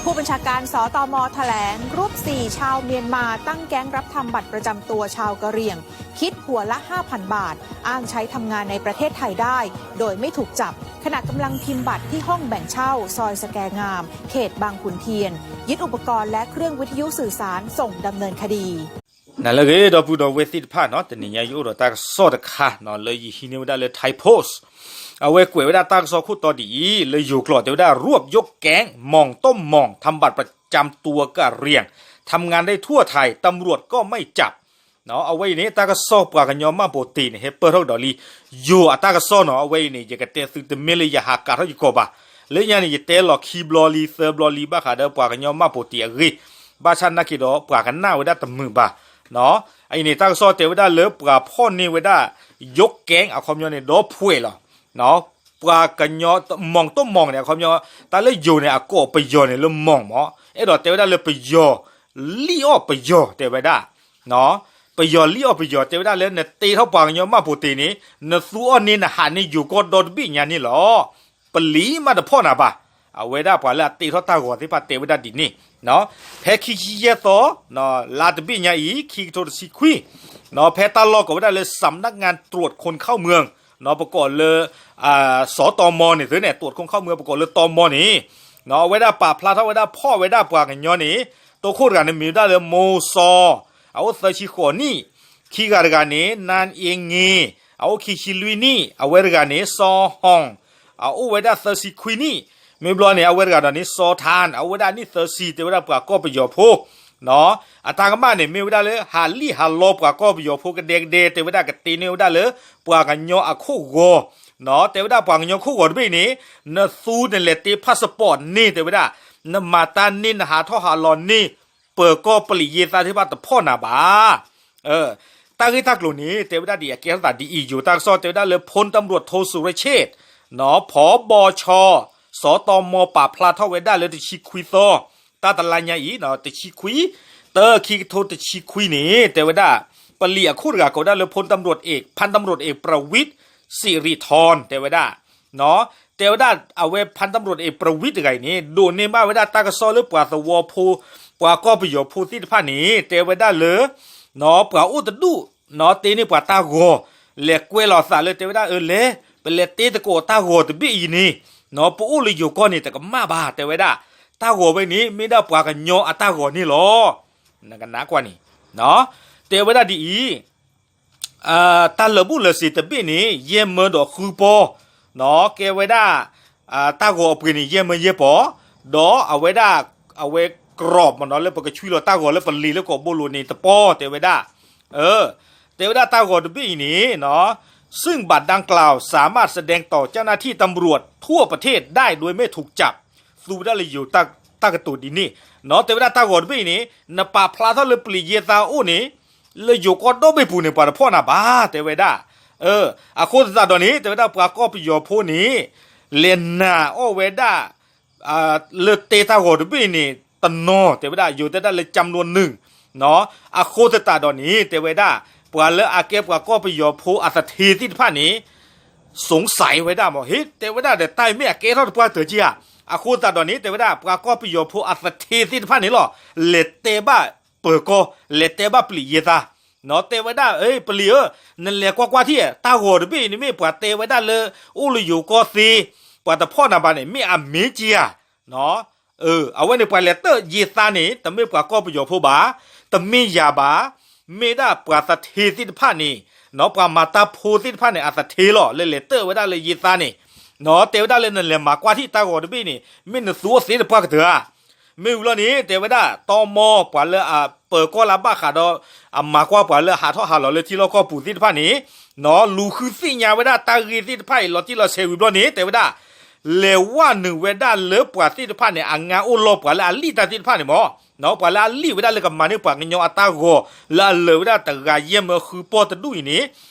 ผู้บัญชาการ สตม แถลง กรุ๊ป สี่ ชาวเมียนมา ตั้งแก๊งรับทำบัตรประจำตัวชาวกะเหรี่ยง คิดหัวละ ห้าพัน บาท อ้างใช้ทำงานในประเทศไทยได้ โดยไม่ถูกจับ ขณะกำลังพิมพ์บัตรที่ห้องแบ่งเช่า ซอยสแกงาม เขตบางขุนเทียน ยึดอุปกรณ์และเครื่องวิทยุสื่อสาร ส่งดำเนินคดี နၤလၢအဂ့ၤ ဒီပုၢ်ဒီဝဲၢ်သ့ၣ်တဖၣ်နီၤ, တနံၤညါယအိၣ်ဒီးတၢ်ကစီၣ်တခါနီၤ လၢယဟံးန့ၢ်ဝဲဒၣ်လၢ Thai Post အဝဲကွဲးဝဲဒၣ်တၢ်ကစီၣ်ခိၣ်တီဒ်အံၤ လၢယိၤကျိာ်တဲဝဲဒၣ် รวบยกแก๊ง หม่องต้มหม่อง ทำบัตรประจำตัวกะเหรี่ยง ทำงานได้ทั่วไทย ตำรวจก็ไม่จับ အဝဲအံၤန့ၣ် တၢ်ကစီၣ်ပှၤကညီမှတ်ပုံတင်န့ၣ် ဟဲပၢၢ်ထီၣ်ကဒီးလံ ယိၤအတၢ်ကစီၣ်နီၤ အဝဲအံၤန့ၣ် ယကတဲသုတမ့ၢ်လၢယဟးကးထီၣ်ယကိာ်ဘၣ်. လၢညါန့ၣ် ယတဲလီၤခံဘျီလံ သၢဘျီလံ ဘၣ်ဃးဒီးပှၤကညီမှတ်ပုံတင်အဂ့ၢ် ဘၣ်ဆၣ်နာ်က့ၤဒီး ပှၤကနၣ်ဝဲဒၣ်တမုာ်ဘၣ်. အအံၤန့ၣ် တၢ်ကစီၣ်တဲဝဲဒၣ်လၢပှၤဖီၣ်န့ၢ်ဝဲဒၣ် ยกแก๊ง အခီပညီန့ၣ် ဒီဖှဲးလီၤ ပှၤကညီ หม่องต้มหม่อง န့ၣ် အခီပညီ တၢ်လၢယိၤန့ၣ် အကိးပယီၤန့ၣ်လၢ หม่อง မး အဲၣ်ဒိးတဲဝဲဒၣ်လၢပယီၤ လံၣ်အီၣ်ပယီၤ တဲဝဲဒၣ် ပယီၤလံၣ်အီၣ်ပယီၤ တဲဝဲဒၣ်လၢနတ့ထီၣ်ပှၤကညီမှတ်ပုံတင်န့ၣ် နသူအီၤန့ၢ် နဟးန့ၢ်ယိၤကီၢ်ဒီတဘ့ၣ်ညါန့ၣ်လီၤ. ပလံၤမးတဖီၣ်နၤဘၣ်. အဝဲဒၣ်ပှၤလၢအတ့ထီၣ်တၢ်ဂီၤသ့ၣ်တဖၣ်တဲဝဲဒၣ်ဒ်န့ၣ် ဖဲခံဆံယဲၢ်သီ လါတဘ့ၣ်ညါအံၤ ခံကထိတဆံခွံ ဖဲတၢ်လီၢ်ကိးဝဲဒၣ်လၢ สำนักงานตรวจคนเข้าเมือง ပကိးလၢ สตม န့ၣ်သ့န့ၣ် ตรวจคนเข้าเมือง ပကိးလၢ ตม န့ၣ် အဝဲဒၣ်ပာ်ဖျါထီၣ်ဝဲဒၣ်ဖီၣ်ဝဲဒၣ်ပှၤကညီန့ၣ် တိခိၣ်တဂၤန့ၣ် မ့ၢ်ဝဲဒၣ်လၢ မိၢ်စီၤ အအိၣ်သၢဆံဃိးနံၣ်, ခံဂၤတဂၤန့ၣ် နၢ်အ့င့ၤ အအိၣ်ခံဆံလွံၢ်နံၣ်, အဝဲတဂၤန့ၣ် စီၤဟီၣ် အအိၣ်ဝဲဒၣ်သၢဆံခွံနံၣ်, မ့ၢ်ဘျီန့ၣ် အဝဲတဂၤဒီးန့ၣ် စီၤထၣ် အအိၣ်ဝဲဒၣ်နံၣ်သၢဆံ တဲဝဲဒၣ်ပှၤကီၢ်ပယီၤဖိ အတၢ်ကမၣ်န့ၣ် မ့ၢ်ဝဲဒၣ်လၢ ဟးလံၣ်ဟးလီပှၤကီၢ်ပယီၤဖိကဒဲကဒဲ တဲဝဲဒၣ်ကတ့န့ၢ်ဝဲဒၣ်လၢ ပှၤကညီအခိၣ်ဂီၤ, တဲဝဲဒၣ်ပှၤကညီခိၣ်ဂီၤတဘ့ၣ်န့ၣ် နသူနလဲၤတ့ passport န့ၣ် တဲဝဲဒၣ် နမၤတၢ်န့ၢ် နဟးထီၣ်ဟးလီၤန့ၢ် ပၢၤကီၢ်ပလံးယဲသးသ့ၣ်တဖၣ်တဖီၣ်နၤဘၣ်. တၢ်ဂ့ၢ်တၢ်ကျိၤန့ၣ် တဲဝဲဒၣ်ဒ်အံၤ အကဲထီၣ်သးဒ်အံၤ ယိၤတၢ်ကစီၣ်တဲဝဲဒၣ်လၢ พลตำรวจโท สุรเชษฐ์ ผบช สตม ပာ်ဖျါထီၣ်ဝဲဒၣ်လၢတဆံခွံသီ တၢ်တလါညါအံၤ တဆံခွံ တၢ ခံကထိတဆံခွံန့ၣ် တဲဝဲဒၣ် ပလံးအခိၣ်တဂၤကိးဝဲဒၣ်လၢ พลตำรวจเอก พันตำรวจเอก ประวิตร สิริธร တဲဝဲဒၣ် တဲဝဲဒၣ်အဝဲ พลตำรวจเอก ประวิตร တဂၤအံၤန့ၣ် ဒိးန့ၢ်ဘၣ်ဝဲဒၣ်တၢ်ကစီၣ်လၢပှၤသဝီဖိ ပှၤကီၢ်ပယီၤဖိသ့ၣ်တဖၣ်န့ၣ် တဲဝဲဒၣ်လၢ ပှၤအိၣ်တဒူၣ် တ့န့ၢ်ပှၤတၢ်ဂီၤ လဲၤကွဲးလီၤသးလၢတဲဝဲဒၣ် အၢ လဲၤ ပလဲၤတ့သကိးတၢ်ဂီၤတဘ့ၣ်အံၤန့ၣ် ပအိၣ်လၢယိၤကီၢ်န့ၣ် တကမၣ်ဘၣ် တဲဝဲဒၣ် တၢ်ဂီၤဝဲန့ၣ် မ့ၢ်ဒၣ်ပှၤကညီအတၢ်ဂီၤန့ၣ်လီၤ. နကနၣ်ကွၢ်န့ၣ် တဲဝဲဒၣ်ဒ်အံၤ တၢ်လၢာ်ဘူၣ်လၢာ်စ့ၤတဘ့ၣ်န့ၣ် ယဲၢ်မၢဒီးဃုပီၢ် ကဲဝဲဒၣ် တၢ်ဂီၤအပှ့ၤန့ၣ် ယဲၢ်မၢယဲၢ်ပီၢ် ဒီးအဝဲဒၣ် အဝဲ กรอบ မ့ၢ်နီၤ လၢပကဆွံလီၤတၢ်ဂီၤလၢပလံၤလၢကိာ်ဘိလိၤန့ၣ်တပီၢ် တဲဝဲဒၣ် တဲဝဲဒၣ်တၢ်ဂီၤတဘ့ၣ်အံၤန့ၣ် ซึ่งบัตรดังกล่าว สามารถแสดงต่อเจ้าหน้าที่ตำรวจทั่วประเทศได้โดยไม่ถูกจับ သူဝဲဒၣ်လၢယိၤတၢ်ကတိၤဒ်န့ၣ် တဲဝဲဒၣ်တၢ်ဂီၤတဘ့ၣ်အံၤန့ၣ် နပာ်ဖျါထီၣ်လၢပလံးယဲသးအိၣ်န့ၣ် လၢယိၤကီၢ်ဒီဘ့ၣ်ပူၤန့ၣ် ပှၤတဖီၣ်နၤဘၣ် တဲဝဲဒၣ် အဃိသတးဒီးန့ၣ် တဲဝဲဒၣ်ပှၤကီၢ်ပယီၤဖိန့ၣ် လဲၤနာ်အီၣ်ဝဲဒၣ် လၢတဲတၢ်ဂီၤတဘ့ၣ်အံၤန့ၣ် တနီၤ တဲဝဲဒၣ် ယိၤတဲဒၣ်လၢ จำนวนหนึ่ง အဃိသတးဒီးန့ၣ် တဲဝဲဒၣ် ပှၤလၢအကဲပှၤကီၢ်ပယီၤဖိအသထ့သ့ၣ်တဖၣ်န့ၣ် สงสัยဝဲဒၣ်မ့ၢ် ဟ့ တဲဝဲဒၣ်ဒီး တၢ်အံၤမ့ၢ်အကဲထီၣ်တပှၢ်တၢၢ်က့ဧါ. အဃိသတးဒီးန့ၣ် တဲဝဲဒၣ် ပှၤကီၢ်ပယီၤဖိအသထ့သ့ၣ်တဖၣ်န့ၣ်လီၤ လဲၤတဲဘၣ်ပၢၤကီၢ် လဲၤတဲဘၣ်ပလံးယဲသး တဲဝဲဒၣ် ပလံးဧၢ, နလဲၤကွၢ်ကွၢ်ထံၣ် တၢ်ဂီၤတဘ့ၣ်အံၤန့ၣ်မ့ၢ်ပှၤတဲဝဲဒၣ်လၢ အိၣ်လၢယိၤကီၢ်သ့ ပှၤတဖီၣ်နၤဘၣ်န့ၣ် မ့ၢ်အမ့ၢ်က့ဧါ. အဝဲန့ၣ်ပှၤလဲၤတၢၣ်ယဲသးန့ၣ် တမ့ၢ်ပှၤကီၢ်ပယီၤဖိဘၣ်, တမ့ၢ်ယၤဘၣ်, မ့ၢ်ဒၣ်ပှၤသထ့သ့ၣ်တဖၣ်န့ၣ်, ပှၤမၤတၢ်ဖိသ့ၣ်တဖၣ်န့ၣ် အသထ့လီၤ လၢလဲၤတၢၣ်ဝဲဒၣ်လၢယဲသးန့ၣ်, တဲဝဲဒၣ်လၢနလဲၤမၤကွၢ်ထံၣ်တၢ်ဂီၤတဘ့ၣ်န့ၣ် မ့ၢ်နသူအိၣ်သ့တပှၢ်ကတၢၢ်ဧါ. မ့ၢ်ဝံၤလီၤန့ၣ် တဲဝဲဒၣ် တၢ်မီၢ်ပှၤလၢအပၢၤကီၢ်လၢဘၣ်ဃးဒီး အမၤကွၢ်ပှၤလၢဟးထီၣ်ဟးလီၤလၢထံလီၢ်ကီၢ်ပူၤသ့ၣ်တဖၣ်န့ၣ်, လူၤဃုသ့ၣ်ညါဝဲဒၣ်တၢ်ဂ့ၢ်သ့ၣ်တဖၣ်အံၤ လီၤတံၢ်လီၤဆဲးဝံၤဘျီန့ၣ် တဲဝဲဒၣ် လဲၤဝဲနုာ်ဝဲဒၣ်လၢပှၤသ့ၣ်တဖၣ်န့ၣ် အငါအိၣ်လီၢ်ပှၤလၢအလံၣ်တၢ်သ့ၣ်တဖၣ်န့ၣ်မ့ၢ်, ပှၤလၢအလံၣ်ဝဲဒၣ်လၢကမၤန့ၢ်ပှၤကညီအတၢ်ဂီၤ လၢအလၢာ်ဝဲဒၣ်တဂၤယဲၢ်မၢဃုပီၢ်တဒူၣ်အံၤန့ၣ်,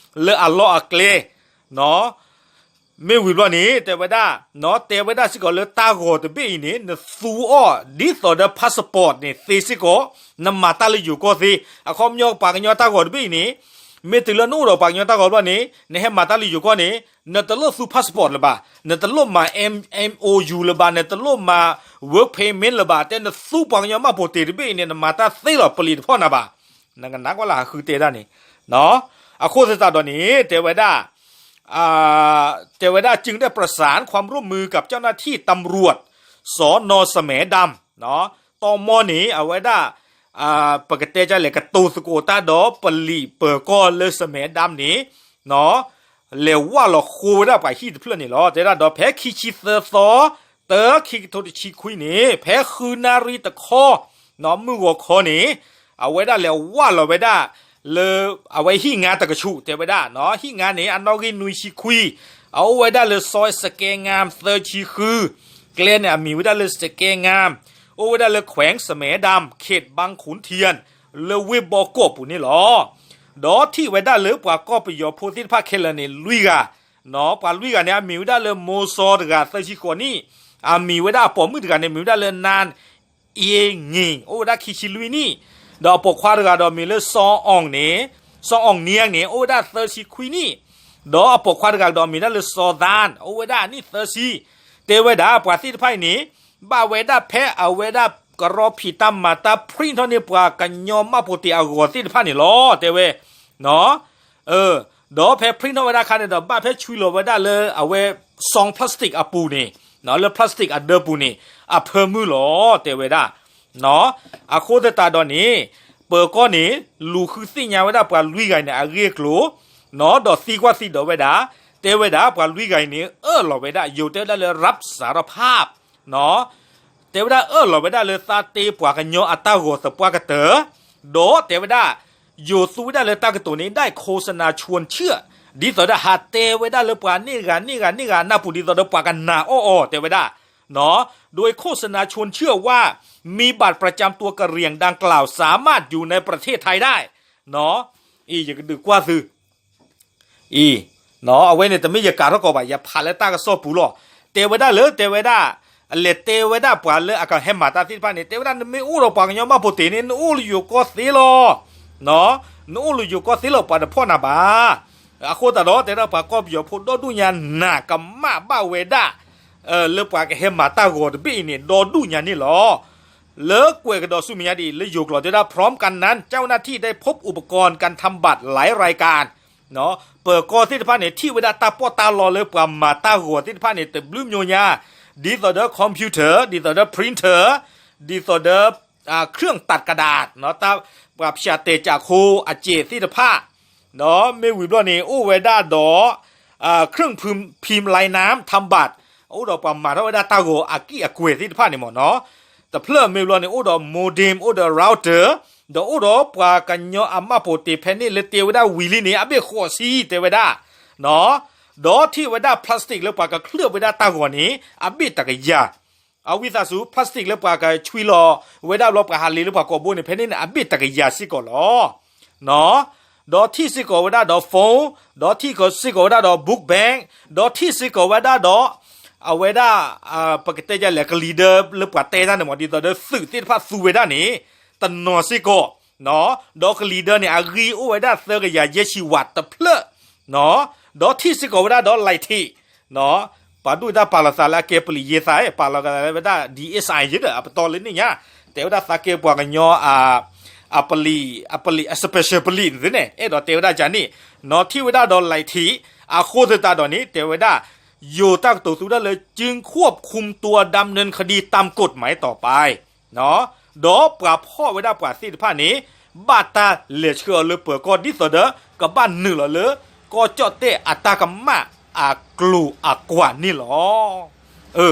လၢအလီၢ်အကျဲ မ့ၢ်ဝံၤဘျီန့ၣ် တဲဝဲဒၣ်, တဲဝဲဒၣ်စ့ၢ်ကီးလၢတၢ်ဂီၤတဘ့ၣ်အံၤန့ၣ် နသူအီၤဒ်သိးဒီး passport န့ၣ်သ့စ့ၢ်ကီး, နမၤတၢ်လၢယိၤကီၢ်သ့, အခီပညီပှၤကညီတၢ်ဂီၤတဘ့ၣ်အံၤန့ၣ်, မ့ၢ်တုၤလၢနအိၣ်ဒီးပှၤကညီတၢ်ဂီၤဘျီန့ၣ် နဟဲမၤတၢ်လၢယိၤကီၢ်န့ၣ် နတလိၣ်သူ passport လၢၤဘၣ်, နတလိၣ်မၤ M O U လၢၤဘၣ်, နတလိၣ်မၤ work permit လၢၤဘၣ်, တဲနသူပှၤကညီမှတ်ပုံတင်တဘ့ၣ်အံၤန့ၣ် နမၤတၢ်သ့လီၤ ပလံာ်တဖီၣ်နၤဘၣ်. နကနၣ်ကွၢ်လၢဟးဃုတဲဒၣ်န့ၣ်, အဃိသတးဒီးန့ၣ် တဲဝဲဒၣ် တဲဝဲဒၣ် จึงได้ประสานความร่วมมือกับเจ้าหน้าที่ตำรวจ สน.แสมดำ တီမီန့ၣ် အဝဲဒၣ် ပကတဲဒ်လဲၣ် ကတိၤသကိးတၢ်ဒီးပလံာ်ပၢၤကီၢ်လၢ แสมดำ န့ၣ် လဲၤဝၢ်လီၤဃိဝဲဒၣ်ပှၤဟံၣ်တဖျၢၣ်န့ၣ်လီၤ. တဲဒၣ်ဒီးဖဲခံဆံသၢသီ တၢ ခံကထိတဆံခွံန့ၣ် ဖဲဃုနၣ်ရံၣ်တခီ မုၢ်ဂီၤခီန့ၣ် အဝဲဒၣ်လဲၤဝၢ်လီၤဝဲဒၣ်လၢ အဝဲဟံၣ်ငါတကဆူး တဲဝဲဒၣ် ဟံၣ်ငါန့ၣ် အနီၣ်ဂံၢ်နွံဆံခွံ, အအိၣ်ဝဲဒၣ်လၢစီၤစကဲငၢမ်သၢဆံဃု, ကျဲန့ၣ် အမံၤဝဲဒၣ်လၢစကဲငၢမ်, အိၣ်ဝဲဒၣ်လၢ แขวงแสมดำ เขตบางขุนเทียน လၢဝ့ၢ်ဘီကီၢ်ပူၤန့ၣ်လီၤ. ဒီးထံၣ်ဝဲဒၣ်လၢပှၤကီၢ်ပယီၤဖိသ့ၣ်တဖၣ်ခဲလၢာ်န့ၣ် လွံၢ်ဂၤ, ပှၤလွံၢ်ဂၤန့ၣ် အမံၤဝဲဒၣ်လၢ မိၢ်စီၤတဂၤ သၢဆံဃိးနံၣ်, အမံၤဝဲဒၣ်အပိာ်မုၣ်တဂၤန့ၣ် မံၤဝဲဒၣ်လၢ နၢ် အ့င့ၤ အိၣ်ဝဲဒၣ်ခံဆံလွံၢ်နံၣ်, ဒီးအပိာ်ခွါတဂၤဒီးမံၤလၢ စီၤအီၣ်န့ၣ်, စီၤအီၣ်နံၣ်န့ၣ် အိၣ်ဝဲဒၣ်သၢဆံခွံနံၣ်, ဒီးအပိာ်ခွါတဂၤဒီးမံၤဒၣ်လၢ စီၤသၣ် အိၣ်ဝဲဒၣ်အနံၣ်သၢဆံ, တဲဝဲဒၣ်ပှၤသ့ၣ်တဖၣ်အံၤန့ၣ် ဘၣ်ဝဲဒၣ်ဖဲအဝဲဒၣ်ကရီဖံးတၢ်မၤတၢ် print ထီၣ်န့ၢ်ပှၤကညီမှတ်ပုံတင် အဂီၤသ့ၣ်တဖၣ်န့ၣ်လီၤ တဲဝဲ ဒီးဖဲ print ထီၣ်ဝဲဒၣ်အခါန့ၣ်ဒီး ဘၣ်ဖဲဆွံလီၤဝဲဒၣ်လၢအဝဲ ซอง plastic အပူၤန့ၣ်, လၢ plastic အဒၢပူၤန့ၣ် အဖၢမုၢ်လီၤ တဲဝဲဒၣ်. အဃိသတးဒီးန့ၣ် ပၢၤကီၢ်န့ၣ် လူၤဃုသ့ၣ်ညါဝဲဒၣ်ပှၤလွံၢ်ဂၤန့ၣ် အဂ့ၢ်အကျိၤ, ဒီးသံကွၢ်သံဒိးဝဲဒၣ်, တဲဝဲဒၣ်ပှၤလွံၢ်ဂၤအံၤန့ၣ် အၢၣ်လီၤဝဲဒၣ် ယိၤတဲဝဲဒၣ်လၢ รับสารภาพ တဲဝဲဒၣ်အၢၣ်လီၤဝဲဒၣ်လၢသးတ့ပှၤကညီအတၢ်ဂီၤသပှၢ်ကတၢၢ်, ဒီးတဲဝဲဒၣ် ယိၤသူဝဲဒၣ်လၢတၢ်ကတိၤန့ၣ် ได้โฆษณาชวนเชื่อ ဒ်သိးဒီးဟးတဲဝဲဒၣ်လၢပှၤန့ၢ်ဂၤန့ၢ်ဂၤန့ၢ်ဂၤနၢ်ပူၤ ဒ်သိးဒီးပှၤကနာ်အီၣ်အီၤ တဲဝဲဒၣ်, โดยโฆษณาชวนเชื่อว่ามีบัตรประจำตัวกะเหรี่ยงดังกล่าวสามารถอยู่ในประเทศไทยได้ အံၤ ယကဒုးကွၢ်သု အံၤ အဝဲန့ၣ်တမ့ၢ်ယကးထီၣ်ကီးဘၣ် ယဖးလၢတၢ်ကစီၣ်ပူၤလီၤ. တဲဝဲဒၣ်လၢ တဲဝဲဒၣ် အလဲၤတဲဝဲဒၣ်ပှၤလၢအကဟဲမၤတၢ်သ့ၣ်တဖၣ်န့ၣ် တဲဝဲဒၣ် နမ့ၢ်အိၣ်ဒီးပှၤကညီမှတ်ပုံတင်န့ၣ် နအိၣ်လၢယိၤကီၢ်သ့လီၤ. နအိၣ်လၢယိၤကီၢ်သ့လီၤ ပှၤတဖီၣ်နၤဘၣ်. အဃိသတးဒီး တဲဒၣ်ပှၤကီၢ်ပယီၤဖိဒီဒူၣ်ညါ နာ်ကမၣ်ဘၣ်ဝဲဒၣ် လၢပှၤကဟဲမၤတၢ်ဂီၤတဘ့ၣ်အံၤန့ၣ် ဒီဒူၣ်ညါန့ၣ်လီၤ. လၢကွဲးကဒီးဆူမဲာ်ညါဒ်အံၤ လၢယိၤကျိာ်တဲဝဲဒၣ် พร้อมกันนั้น เจ้าหน้าที่ได้พบอุปกรณ์การทำบัตรหลายรายการ ပၢၤကီၢ်သ့ၣ်တဖၣ်န့ၣ် ထံၣ်ဝဲဒၣ်တၢ်ပီးတၢ်လီလၢပှၤမၤတၢ်ဂီၤသ့ၣ်တဖၣ်န့ၣ် တဘျုးမျိၤညါ, ဒ်သိးဒီး computer, ဒ်သိးဒီး printer, ဒ်သိးဒီး เครื่องตัดกระดาษ ပှၤဖၠးတဲာ်ကၠးခိအစဲးသ့ၣ်တဖၣ် ဒီးမ့ၢ်ဝံၤဘျီန့ၣ် အိၣ်ဝဲဒၣ်ဒီး เครื่องพิมพ์ลายน้ำ ทำบัตร အိၣ်ဒီးပှၤမၤထီၣ်ဝဲဒၣ်တၢ်ဂီၤအကံၢ်အကွဲၢ်သ့ၣ်တဖၣ်န့ၣ်မ့ၢ်နီၤ. တဖျၢၣ်မ့ၢ်ဘျီန့ၣ် အိၣ်ဒီး modem, အိၣ်ဒီး router, ဒီးအိၣ်ဒီးပှၤကညီအမှတ်ပုံတင်ဖဲန့ၣ်လၢတဲဝဲဒၣ်ဝံၤလံန့ၣ် အဘ့ၣ်ဃိးဆံတဲဝဲဒၣ် ဒီးထံၣ်ဝဲဒၣ် plastic လၢပှၤကချၢၣ်ဝဲဒၣ်တၢ်ဂီၤန့ၣ် အဘ့ၣ်တကယၤ, အဝံသးစူၤ plastic လၢပှၤကဆွံလီၤဝဲဒၣ်ဘျီ ပှၤဟးလ့လၢပှၤကိာ်ဘိန့ၣ် ဖဲန့ၣ်န့ၣ် အဘ့ၣ်တကယၤစ့ၢ်ကီးလီၤ. ဒီးထံၣ်စ့ၢ်ကီးဝဲဒၣ်ဒီး phone, ဒီးထံၣ်စ့ၢ်ကီးဝဲဒၣ်ဒီး book bank, ဒီးထံၣ်စ့ၢ်ကီးဝဲဒၣ်ဒီး အဝဲဒၣ် ပကတဲဒ်လဲၣ် ကလံၤဒၢလၢပှၤတဲတၢ်န့ၣ်မ့ၢ် ဒ်သိးဒီးသုးသ့ၣ်တဖၣ်သူဝဲဒၣ်န့ၣ် တနီၤစ့ၢ်ကီး, ဒီးကလံၤဒၢန့ၣ် အဂံၢ်အိၣ်ဝဲဒၣ်သၢကယၤယဲၢ်ဆံဝးတဖျၢၣ်, ဒီးထံၣ်စ့ၢ်ကီးဝဲဒၣ်ဒီး light ထံး ပှၤဒိၣ်တၢ်ပာ်လီၤသးလၢအကဲပလံးယဲသး ပာ်လီၤသးလၢဝဲဒၣ် ဒီး အ့ၣ်စၣ် ယဲဒီး အပတီၢ်လၢန့ၣ်ညါ, တဲဝဲဒၣ်သးကဲပှၤကညီ အပလံး အပလံး အ special ပလံးန့ၣ် အဲၣ်ဒိးတဲဝဲဒၣ်ကန့ၣ်, နီၤထံၣ်ဝဲဒၣ်ဒီး light ထံး အဃိသတးဒီးန့ၣ် တဲဝဲဒၣ် ယိၤတၢ်ကတိၤသူဝဲဒၣ်လၢ จึงควบคุมตัวดำเนินคดีตามกฎหมายต่อไป ဒီးပှၤဖီၣ်ဝဲဒၣ်ပှၤသ့ၣ်တဖၣ်န့ၣ် ဘၣ်တၢ်လဲၤဆှၢအီၤလၢပၢၤကီၢ် ဒ်သိးဒီး ကဘၣ်နုာ်လီၤလၢကီၢ်ကၠီၣ်တဲၣ်အတၢ်ကမၣ်အကျိၤအကွာ်န့ၣ်လီၤ.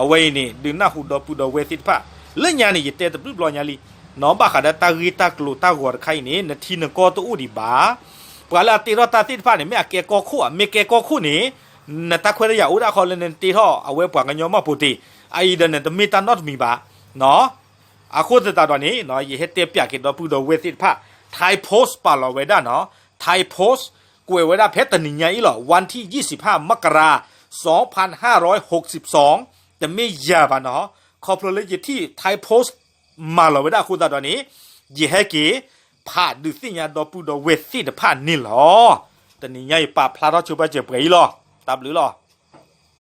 အဝဲအံၤန့ၣ် ဒုးနၢ်ဟူဒီပုၢ်ဒီဝဲၢ်သ့ၣ်တဖၣ် လၢညါန့ၣ် ယတဲတဘျုးဘျီညါလံ, နီၤဘၣ်ဃးဒီးတၢ်ဂ့ၢ်တၢ်ကျိၤတၢ်ဂီၤတခါအံၤန့ၣ် နထံနကီၢ်တအိၣ်ဒံးဘၣ်. ပှၤလၢအတ့ထီၣ်တၢ်သ့ၣ်တဖၣ်န့ၣ် မ့ၢ်အကဲကီၢ်ခိၣ်ဧါ, မ့ၢ်ကဲကီၢ်ခိၣ်န့ၣ် နတၢ်ခွဲးတၢ်ယာ်အိၣ်ဒၣ်ဃီလၢနတ့ထီၣ်အဝဲပှၤကညီမှတ်ပုံတင်, အအံၤဒီးနတမ့ၢ်တၢ်နီတမံၤဘၣ်. အဃိသတးဒီးန့ၣ် ယဟဲတဲပၠးက့ၤဒီပုၢ်ဒီဝဲၢ်သ့ၣ်တဖၣ် Thai Post ပာ်လီၤဝဲဒၣ်နီၤ, Thai Post ကွဲးဝဲဒၣ်ဖဲတနံၤညါအံၤလီၤ วันที่ยี่สิบห้า มกรา สองพันห้าร้อยหกสิบสอง တမ့ၢ်ယၤဘၣ်နီၤ, ခီဖျိလၢယထံၣ် Thai Post မၤလီၤဝဲဒၣ်အဃိသတးဒီးန့ၣ် ယဟဲက့ၤ ဖးဒုးသ့ၣ်ညါဒီပုၢ်ဒီဝဲၢ်သ့ၣ်တဖၣ်န့ၣ်လီၤ. တနံၤညါအံၤပာ်ဖျါထီၣ်ဆိပာ်စၢၤပှဲၤအံၤလီၤ. တၢ်ဘျုးလီၤ.